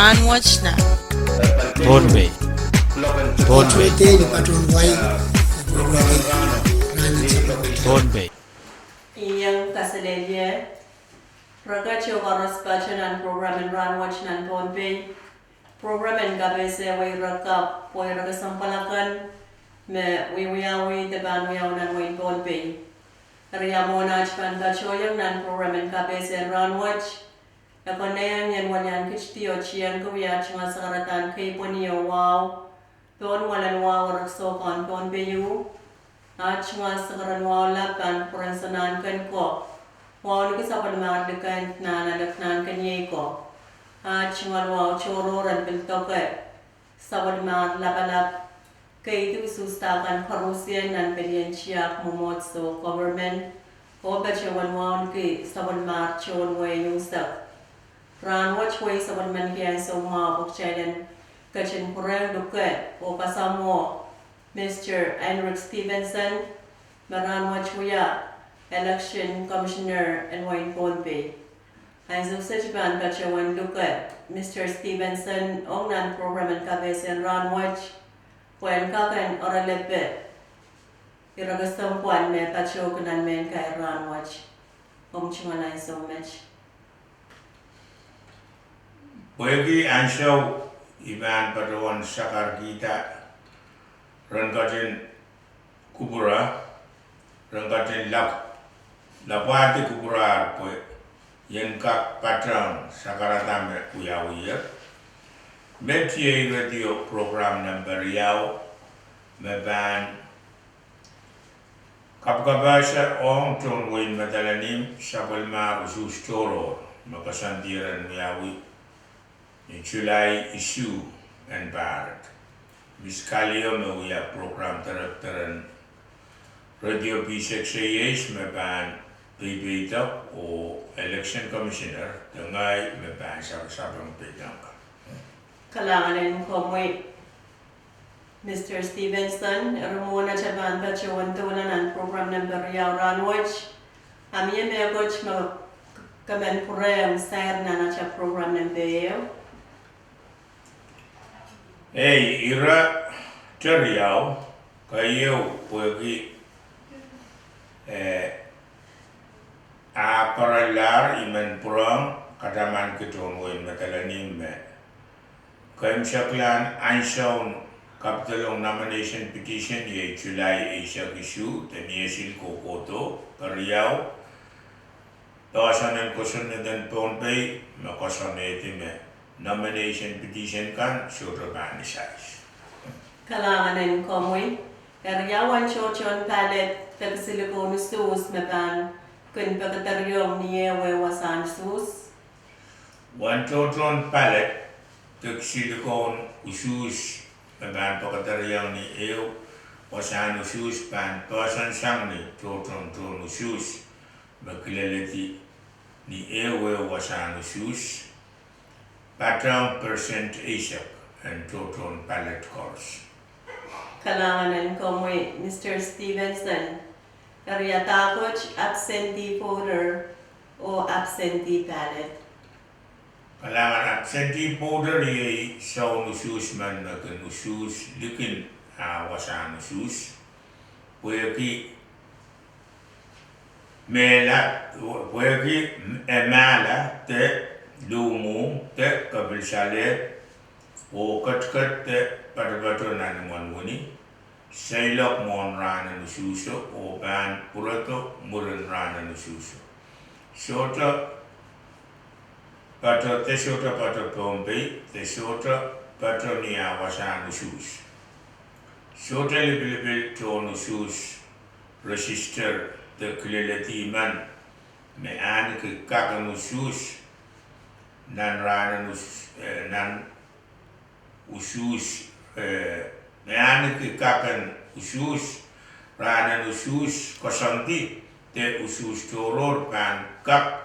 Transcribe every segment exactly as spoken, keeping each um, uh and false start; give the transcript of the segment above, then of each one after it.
Rahnwet nan Pohnpei. Pohnpei. Pohnpei. Iang kaselehlie. Reke tohrohr koaros patohwan nan program en Rahnwet nan Pohnpei. Program en kapehse wei reke pwe reke sampah kan me wiawi de pahn wiawi nan wehin Pohnpei. Eri ia mwohn aht pahn patohieng nan program en kapehse en rahnwet, e konehng ien welian kitidi oh tiengki wia aht tungoal sakaradahn keipweni oh wahu pohn welen wahu erekiso kan Pohnpei. Aht tungoal sakaradahn wahu lap pahn pwurehng soangen ko, wauneki sapwellimar likend nan alek nan keniei ko. Aht tungoal wahu tohrohr en pil doke sapwellimar lapalap, keidi usuhsda kan koarusie nan pelien tiahk mwomwohdiso, government, oh patohwan wauneki sapwellimar tohn wehi unsek. Rahnwet wei sapwellimaniki ansou mwahu pwe kitail en ketin pwurehng luke oh kasamwo Mister Henrik Stevenson, me rahnwet wia Election Commissioner en wehin Pohnpei. Ansou kiset I pahn patohwan luke Mister Stevenson ong nan program en kapehse en rahnwet, pwe en kak en orelepe ire kesempwal me patohki nan mehn kair rahnwet. Komw tungoal ansou met. Pwehki ansou I pahn patohwan sakarkihda ren ketin kupwure, ren ketin lap-, lapwahdi kupwurahr pwe I en kak patohwan sakarada me wiawier. Met iei radio program nempe riau me pahn kapakapehse ong tohn wehin Madolenihmw sapwellimar usuhs tohrohr me koasoandi ren wiawi ni July isuh en pahr. Miss Kalio me wia program director en Radio B six A H me pahn peipeidohng oh Election Commissioner de ngehi me pahn sapasapeng peidek. Kalahngan en komwi, Mister Stevenson, eri mwohn atail pahn patohwan doula nan program nempe riau rahnwet, a mie mehkot me ke men pwurehng sair nan atail program nempe ehu? Ei, ire riau, keieu pwehki, eh, a karalahr I men pwurehng katamanki tohn wehin Madolenihmw me keimwseklahn ansoun kapidolong nomination petition iei July eisek isuh de ni esil kohkohdo, keriau, poahsoan en kosonned en Pohnpei me koasoanehdi me nomination petition kan sohte pahn isais. Kalahngan en komwi. Eri ia uwen tohtohn ballot de kesilikon usuhs me pahn kin pekedereiong ni ehu wasahn usuhs? Uwen tohtohn ballot de kesilikon usuhs me pahn pekedereiong ni ehu wasahn usuhs pahn poahsoan sang ni tohtohn tohn usuhs me kileledi ni ehu wasahn usuhs, patohng percent eisek en tohtohn ballot koaros. Kalahngan en komwi, Mister Stevenson. Eri ia dahkot absentee voter oh absentee ballot? Kalahngan. Absentee voter iei soun usuhs men me kin usuhs likin ah wasahn usuhs pwehki mehla, pwehki e mahla de luhmwuhmw de kepilsaleh oh ketiket de patopato nan imwen wini, seiloak mwohn rahnen usuhso oh pahn pwuredo mwurin rahnen usuhso. Sohte pato, de sohte pato Pohnpei, de sohte pato ni ah wasahn usuhs. Sohte lipilipil tohn usuhs register de kileledi men me ahneki kak en usuhs nan rahnen us-, eh, nan usuhs, eh, me ahneki kak en usuhs rahnen usuhs koasoandi de usuhs tohrohr pahn kak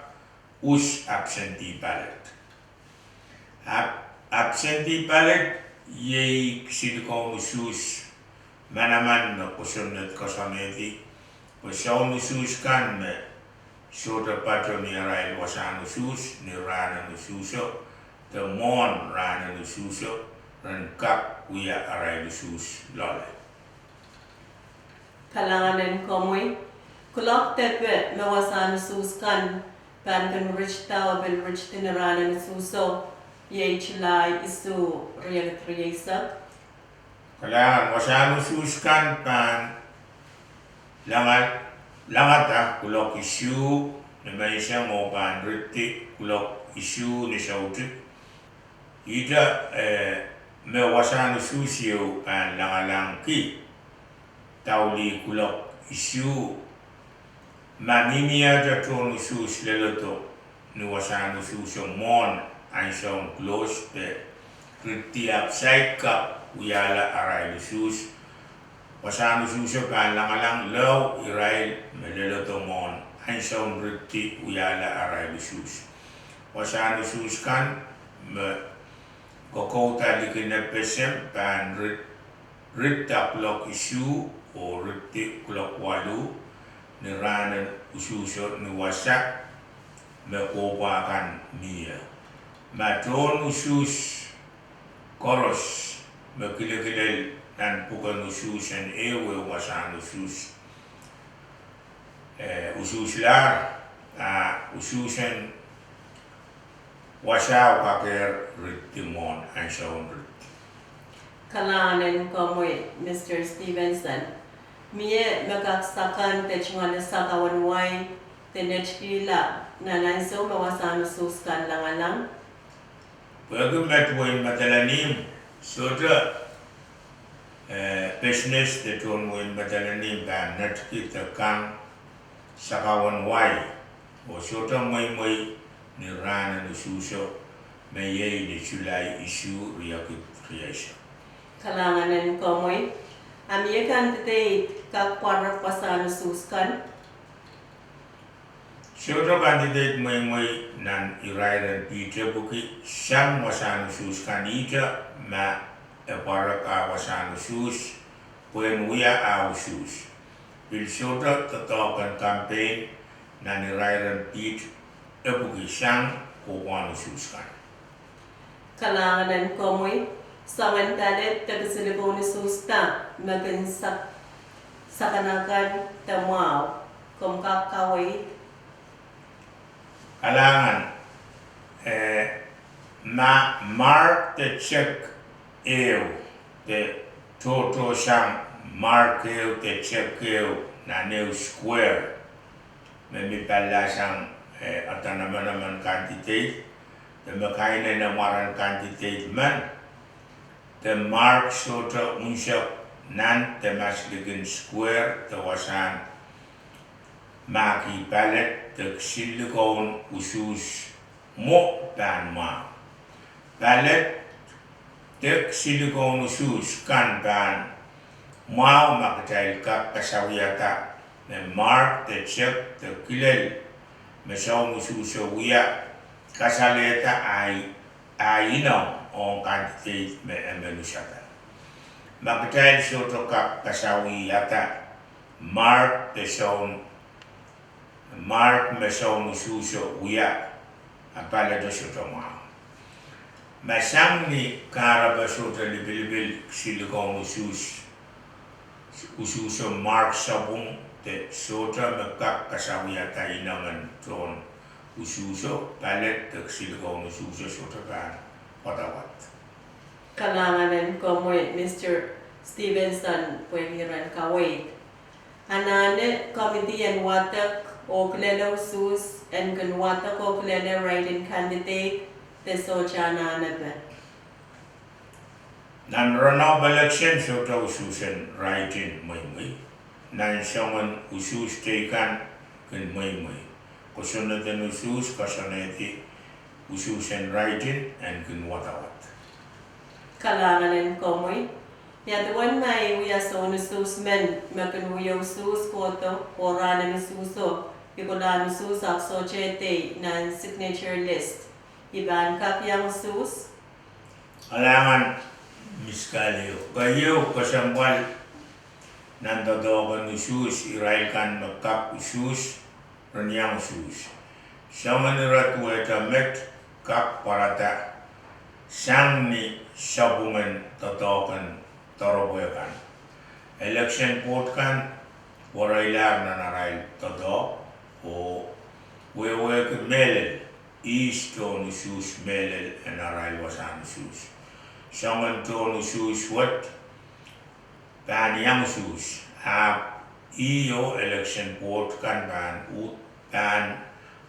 us absentee ballot. Ab-, absentee ballot iei kesilikon usuhs manaman me kosonned koasoanehdi pwe soun usuhs kan me sohte pato ni arail wasahn usuhs ni rahnen usuhso de mwohn rahnen usuhso, ren kak wia arail usuhs loale. Kalahngan en komwi. Kuloak depe me wasahn usuhs kan pahn kin ritida oh pil ritidi ni rahnen usuhso, iei July isuh, riekid rieisek. Kalahngan. Wasahn usuhs kan pahn langa-, langada kuloak isuh ni menseng oh pahn ritidi kuloak isuh ni soutik. Ihte, eh, me wasahn usuhs ieu pahn langalangki daulih kuloak isuh, ma mihmihte tohn usuhs leledo ni wasahn usuhso mwohn ansoun close de ritidi, ahpw saik kak wiahla arail usuhs. Wasahn usuhso pahn langalang lao irail me leledo mwohn ansoun ritidi wiahla arail usuhs. Wasahn usuhs kan me kokouda likin FSM pahn rit-, ritida kuloak isuh oh ritidi kuloak waluh ni rahnen usuhso ni wasa me kohpwa kan mie. Ma tohn usuhs koaros me kilkilel nan pwuken usuhs en ehu wasahn usuhs, eh, usuhslahr, ah, usuhsen wasao kakehr ritidi mwohn ansoun ritidi. Kalahngan en komwi, Mister Stevenson. Mie me kak sakau de tungoale sakau en wai de netikihla nan ansou me wasahn usuhs kan langalang? Pwehki met wehin Madolenihmw, sohte, eh, business de tohn wehin Madolenihmw pahn netiki de kang sakau en wai, oh sohte mweimwei ni rahnen usuhso me iei ni July isuh, riekid rieisek. Kalahngan en komwi. A mie candidate kak pwarek wasahn usuhs kan? Sohte candidate mweimwei nan irairen piht epwiki sang wasahn usuhs kan ihte ma e pwarek ah wasahn usuhs pwehn wia ah usuhs. Pil sohte doadoahk en campaign nan irairen piht epwiki sang kohpwahn usuhs kan. Kalahngan en komwi. Soangen ballot de kisinlikou en usuhs da me kin sak-, sakanakan de mwahu, komw kak kaweid? Kalahngan. Eh, ma mark de check ehu de tohtohsang mark ehu de check ehu nan ehu square me mi pallahsang, eh, adanamanaman candidate, de me kainene mwaren candidate men, de mark sohte unsek nan de maslikin square de wasahn mahki ballot de kisinlikoun usuhs mwo pahn mwahu. Ballot de kisinlikoun usuhs kan pahn mwahu ma kitail kak kasawiada me mark de check de kilel me soun usuhso wia kasalehda ahi, ahi inou ong candidate me e men usada. Ma kitail sohte kak kasawiada mark de soun mark me soun usuhso wia, a ballot sohte mwahu. Ma sang ni kahrepe sohte lipilipil kisinlikoun usuhs, usuhso mark sapwung de sohte me kak kasawiada inengen tohn usuhso, ballot de kisinlikoun usuhso sohte pahn wadawad. Kalahngan en komwi, Mister Stevenson, pwehki ren kaweid. Anahne komidi en wadek oh kilele usuhs en kin wadek oh kilele write-in candidate de sohte anahnepe? Nan runoff election sohte usuhsen write-in mweimwei. Nan soangen usuhs teikan kin mweimwei. Kosonneden usuhs koasoanehdi usuhsen write-in en kin wadawad. Kalahngan en komwi. Ia duwen ma e wia soun usuhs men me kin wia usuhs kohdo oh rahnen usuhso I kolahn usuhs ahpw sohte idei nan signature list, I pahn kak iang usuhs? Kalahngan, Miss Kaleo. Keieu kesempwal nan doadoahk en usuhs, irail kan me kak usuhs ren iang usuhs. Soangen ire duwehte met kak pwarada sang ni sapwungen doadoahk en doaropwe kan. Election board kan werei nan arail doadoahk oh wehwehki mehlel, ihs tohn usuhs mehlel en arail wasahn usuhs. Soangen tohn usuhs wet pahn iang usuhs, ahpw ih oh election board kan pahn, pahn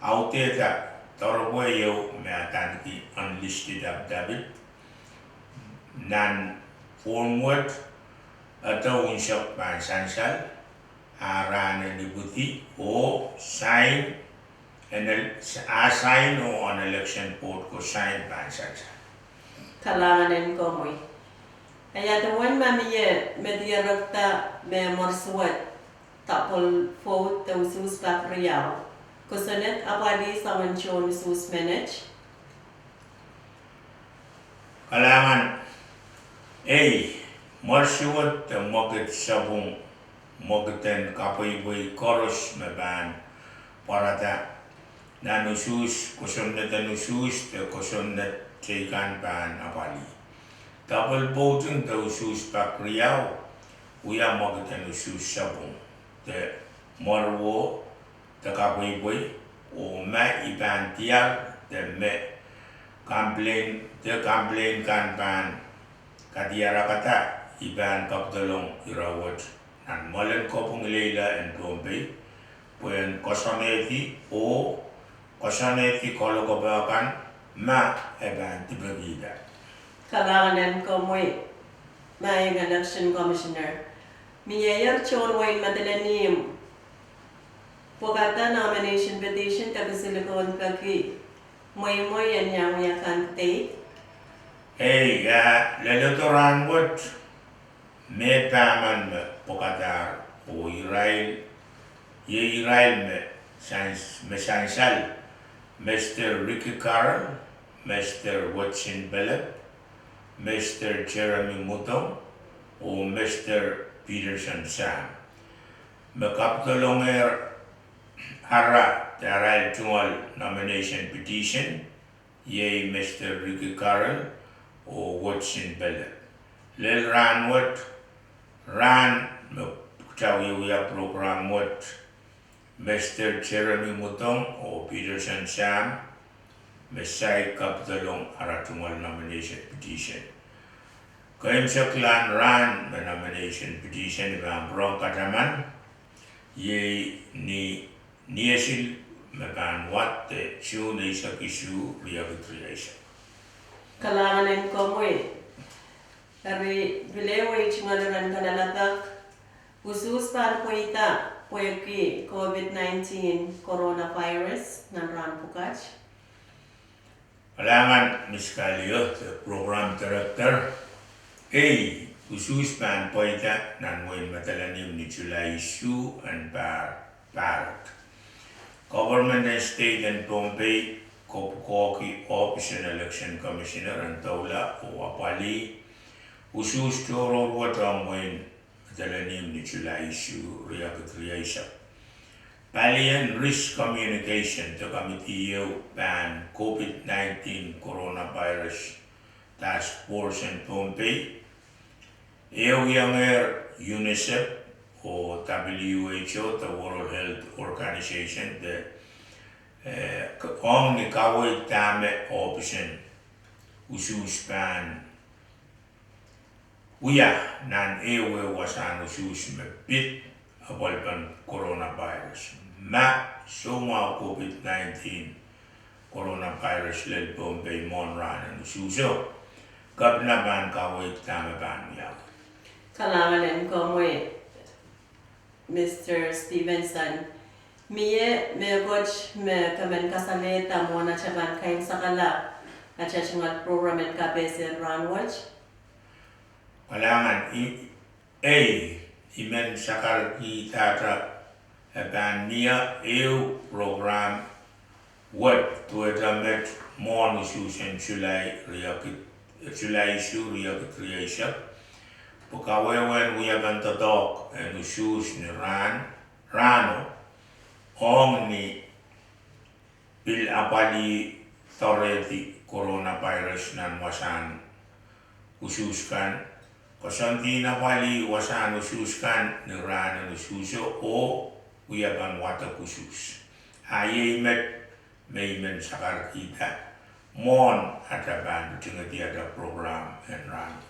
audehda doaropwe ieu me adaneki unlisted affidavit. Nan form wet, edo unsek pahn sansal, a rahn en ipwidi oh sain, a sain oh ahn election board ko sain pahn sansal. Kalahngan en komwi. Ia duwen ma mie me dierekda me mwersuwed double vote de usuhs pak riau, kosonned apwalih soangen tohn usuhs menet? Kalahngan. Ei, mwersuwed de mwekid sapwung, mwekid en kapweipwei koaros me pahn pwarada nan usuhs, kosonned en usuhs de kosonned teikan pahn apwalih. Double voting de usuhs pak riau wia mwekid en usuhs sapwung de mweruo de kapweipwei, oh ma I pahn diar de me complain, de complain kan pahn kadiarakada, I pahn kapidolong ire wet nan mwoalen kopwung ileile en Pohnpei pwehn koasoanehdi oh koasoanehdi kalokope kan ma e pahn dipekihda. Kalahngan en komwi, Maing Election Commissioner. Miehier tohn wehin Madolenihmw pwekada nomination petition de kesiluhko peki mweimwei en iang wia candidate? Ei, a leledo rahn wet me pahmen me pwekadahr oh irail, iei irail me sans-, me sansal, Mester Ricky Carroll, Mester Watson Pillep, Mester Jeremy Mudong, oh Mester Peterson Sam, me kapidolongehr ara de arail tungoal nomination petition, iei Mester Ricky Carroll oh Watson Pillep. Lel rahn wet, rahn me kita wiewia program wet, Mester Jeremy Mudong oh Peterson Sam me saik kapidolong ara tungoal nomination petition. Keimwseklahn rahn me nomination petition pahn pwurehng kataman, iei ni, ni esil me pahn wad de June eisek isuh, riekid rieisek. Kalahngan en komwi. Eri pil ehu ei tungoal iren kalelapak, usuhs pahn pweida pwehki COVID nineteen coronavirus nan rahn pwukat? Kalahngan Miss Kalio, de program director. Ei, usuhs pahn pweida nan wehin Madolenihmw ni July isuh en pahr, pahrek. Government en state en Pohnpei kopwukoahki ohpis en Election Commissioner en doula oh apwalih usuhs tohrohr wet ong wehin Madolenihmw ni July isuh, riekid rieisek. Palien risk communication de committee ieu pahn COVID nineteen coronavirus task force en Pohnpei, e wiangehr UNICEF oh WHO de World Health Organization de, eh, ong ni kaweid dahme ohpis en usuhs pahn wia nan ehu wasahn usuhs me pid apwalipen coronavirus. Ma soumwahu COVID nineteen coronavirus lel Pohnpei mwohn rahn en usuhso, Kepina pahn kaweid dahme pahn wiawi. Kalahngan en komwi, Mester Stevenson. Mie mehkot me ke men kasalehda mwohn atail pahn kaimwisekala atail tungoal program en kapehse en rahn wet? Kalahngan, i, ei, I men sakarkihda e pahn mie ehu program wet duwehte met mwohn usuhs en July riekid, July isuh riekid rieisek, pwe kawehwehn wiepen doadoahk en usuhs ni rahn, rahno, ong ni pil apwalih doarehdi coronavirus nan wasahn usuhs kan. Koasoandi apwalih wasahn usuhs kan ni rahnen usuhso oh wia pahn wadek usuhs. A iei met me I men sakarkihda mwohn atail pahn lutingedi atail program en rahnwet.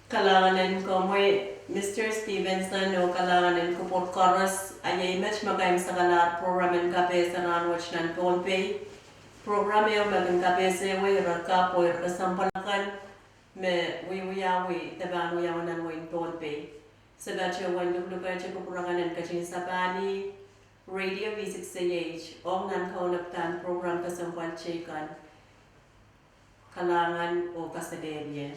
Kalahngan en komwi, Mister Stevenson, oh kalahngan en kupwur koaros. A iei met me kaimwisekala program en kapehse rahnwet nan Pohnpei. Program ehu me kin kapehsewei ire kapw oh ire kesempwal akan me wiewiawi de pahn wiawi nan wehin Pohnpei. Se patohwan luklukehte kupwur akan en ketin sapahl radio V six A H ong nan kaunopadahn program kesempwal teikan. Kalahngan oh kaselehlie.